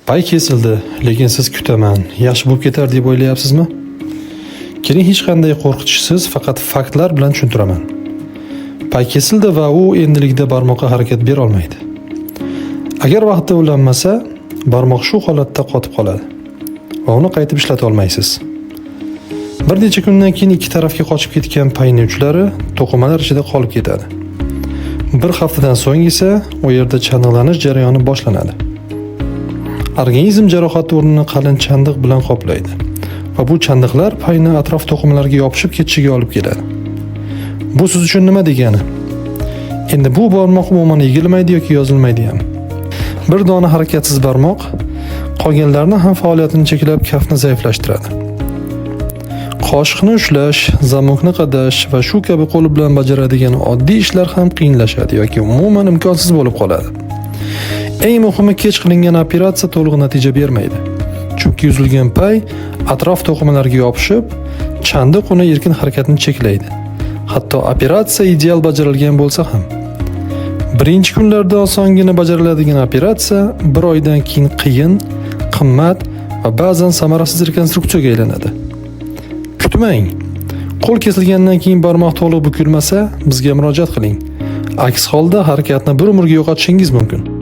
Pay kesildi, lekin siz kutaman, yaxshi bo'lib ketar deb o'ylayapsizmi? Keling, hech qanday qo'rqitishsiz, faqat faktlar bilan tushuntiraman. Pay kesildi va u endilikda barmoqqa harakat bera olmaydi. Agar vaqtida ulanmasa, barmoq shu holatda qotib qoladi va uni qaytib ishlata olmaysiz. Bir necha kundan keyin ikki tarafga qochib ketgan payning uchlari to'qimalar ichida qolib ketadi. Bir haftadan so'ng esa u yerda chandiqlanish jarayoni boshlanadi. Organizm jarohat o'rnini qalin chandiq bilan qoplaydi va bu chandiqlar payni atrof to'qimalarga yopishib ketishiga olib keladi. Bu siz uchun nima degani? Endi bu barmoq umuman egilmaydi yoki yozilmaydi ham. Bir dona harakatsiz barmoq qolganlarni ham faoliyatini cheklab, kaftni zaiflashtiradi. Qoshiqni ushlash, zamokni qadash va shu kabi qo'l bilan bajaradigan oddiy ishlar ham qiyinlashadi yoki umuman imkonsiz bo'lib qoladi. Eng muhimi, kech qilingan operatsiya to'liq natija bermaydi. Chunki uzilgan pay atrof to'qimalarga yopishib, chandiq uni erkin harakatini cheklaydi. Hatto operatsiya ideal bajarilgan bo'lsa ham. Birinchi kunlarda osongina bajariladigan operatsiya bir oydan keyin qiyin, qimmat va ba'zan samarasiz rekonstruksiyaga aylanadi. Kutmang. Qo'l kesilgandan keyin barmoq to'liq bukilmasa, bizga murojaat qiling. Aks holda harakatni bir umrga yo'qotishingiz mumkin.